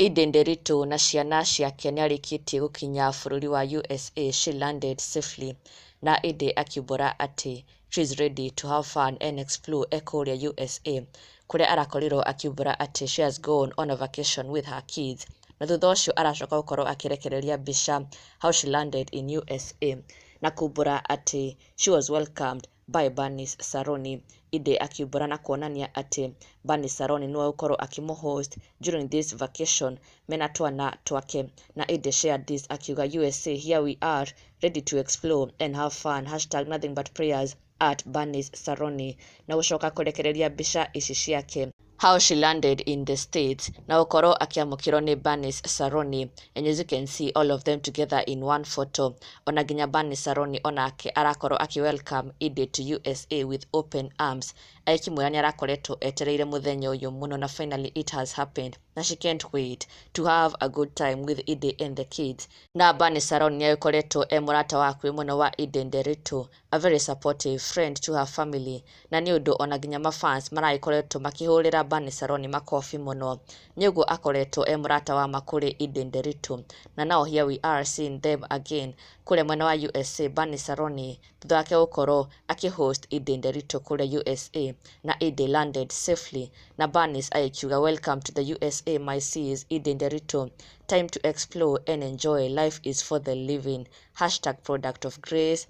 Edday Nderitu na ciana ciake nĩarĩkĩtie gũkinya bũrũri wa USA. She landed safely, na Edday akiumbũra atĩ she is ready to have fun and explore e kũrĩa USA, kũrĩa arakorirwo akiumbũra atĩ she has gone on a vacation with her kids, na thutha ũcio aracoka gũkorwo akĩrekereria mbica how she landed in USA na kumbũra atĩ she was welcomed by Bernice Saroni. Edday akiumbũra na kuonania atĩ Bernice Saroni nĩwe ũgũkorwo akĩmũhost during this vacation mena twana twake. Na Edday shared this akiuga, "USA, here we are, ready to explore and have fun. #NothingButPrayers @BerniceSaroni." Na gũcoka kũrekereria mbica ici ciake, how she landed in the States na gũkorwo akĩamũkĩrwo nĩ Bernice Saroni. And as you can see, all of them together in one photo. Ona nginya Bernice Saroni onake arakorwo akĩ welcome Edday to USA with open arms, agĩkĩmwĩra nĩ arakoretwo etereire mũthenya ũyũ mũno, na finally it has happened, na she can't wait to have a good time with Edday and the kids. Na Bernice Saroni nĩ agĩkoretwo e mũrata wa hakuhĩ mũno wa Edday Nderitu, a very supportive friend to her family, na nĩ ũndũ ona nginya mafans maragĩkoretwo makĩhũrĩra Bernice Saroni makobi mũno nĩ ũguo akoretwo e mũrata wa ma kũrĩ Edday Nderitu. Na now here we are, seeing them again kũrĩa mwena wa USA, Bernice Saroni thutha wake gũkorwo akĩhost Edday Nderitu kũrĩa USA, na Edday landed safely, na Bernice agĩkiuga, "Welcome to the USA, my sis Edday Nderitu. Time to explore and enjoy. Life is for the living. #ProductOfGrace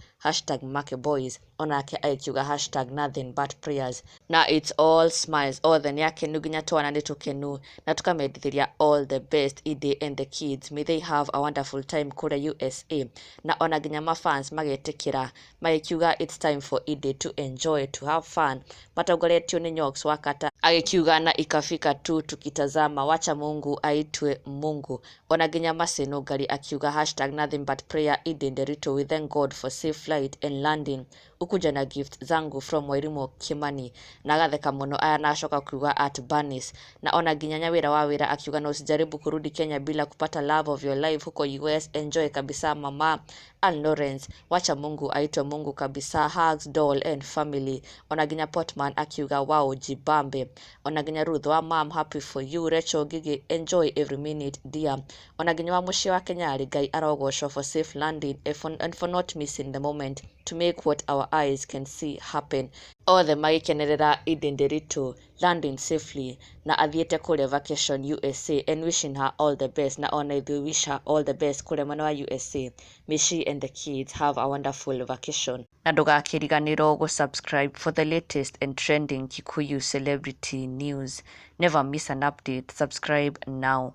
#MakeBoys." Onake agĩkiuga #NothingButPrayers. Na it's all smiles, othe nĩ akenu, nginya twana nĩ tũkenu, na tũkamendithĩria all the best Edday and the kids. May they have a wonderful time kũrĩa USA. Na ona nginya mafans magetĩkĩra magĩkiuga it's time for Edday to enjoy, to have fun, matongoretio nĩ Nyox Wakata agĩkiuga, "Na ikafika tu tukitazama, wacha Mungu aitwe Mungu." Ona nginya Maseno Ngari akiuga #NothingButPrayer Edday Nderitu, we thank God for safe flight and landing. Ukuja na gift zangu from Wairimu Kimani." Na agatheka mũno aya, na acoka kuuga @Bernice. Na ona nginya Nyawĩra wa Wĩra akiuga, "Na usijaribu kurudi Kenya bila kupata love of your life huko US. Enjoy kabisa, mama." Ann Lawrence, "Wacha Mungu aitwe Mungu kabisa. Hugs, doll and family." Ona nginya Portman akiuga, "Wow, jibambe." Ona nginya Ruth wa mam, "Happy for you." Rachel Gigi, "Enjoy every minute, dear." Ona nginya wa mũciĩ wa Kenyari, "Ngai arogocwo for safe landing and for not missing the moment to make what our eyes can see happen." Othe magĩkenerera Edday Nderitu landing safely na athiĩte kũrĩa vacation USA and wishing her all the best. Na ona ithuĩ wish her all the best kũrĩa mwena wa USA. May she and the kids have a wonderful vacation. Na ndũgakĩriganĩrwo gũ-subscribe for the latest and trending Kikuyu celebrity news. Never miss an update. Subscribe now.